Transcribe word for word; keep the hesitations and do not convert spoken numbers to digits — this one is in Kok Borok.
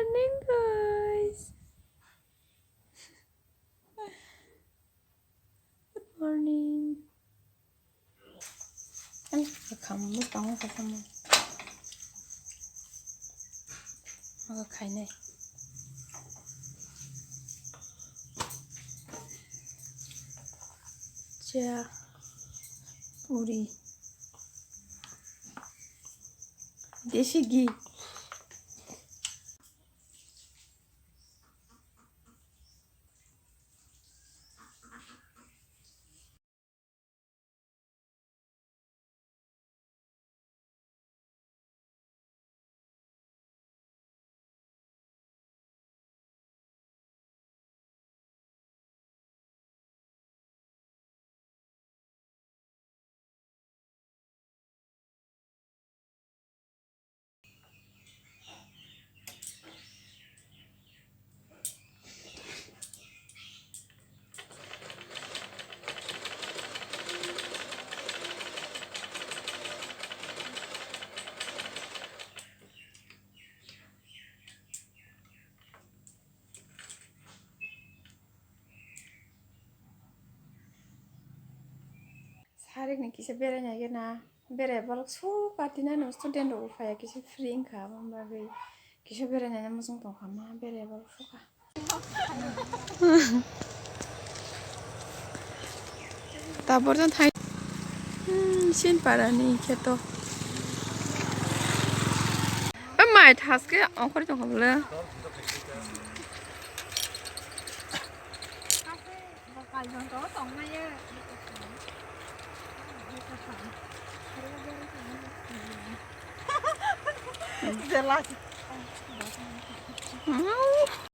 Morning, guys. Good morning. Ani kakham bo tongo, kakham bo. Obo khainai. Cha, puri, desi ghee. Sarik ni kisa berai nai gana, berai borok so party nano student rok bo phaiya, kisa free wngkha, aboni bagwi kisa berai nai muchung tongkha ma, berai borok sokha. Tabor jang thai, hmm, sin para ni kheto. O mai thaske ongkhor tongkha bole. Jela.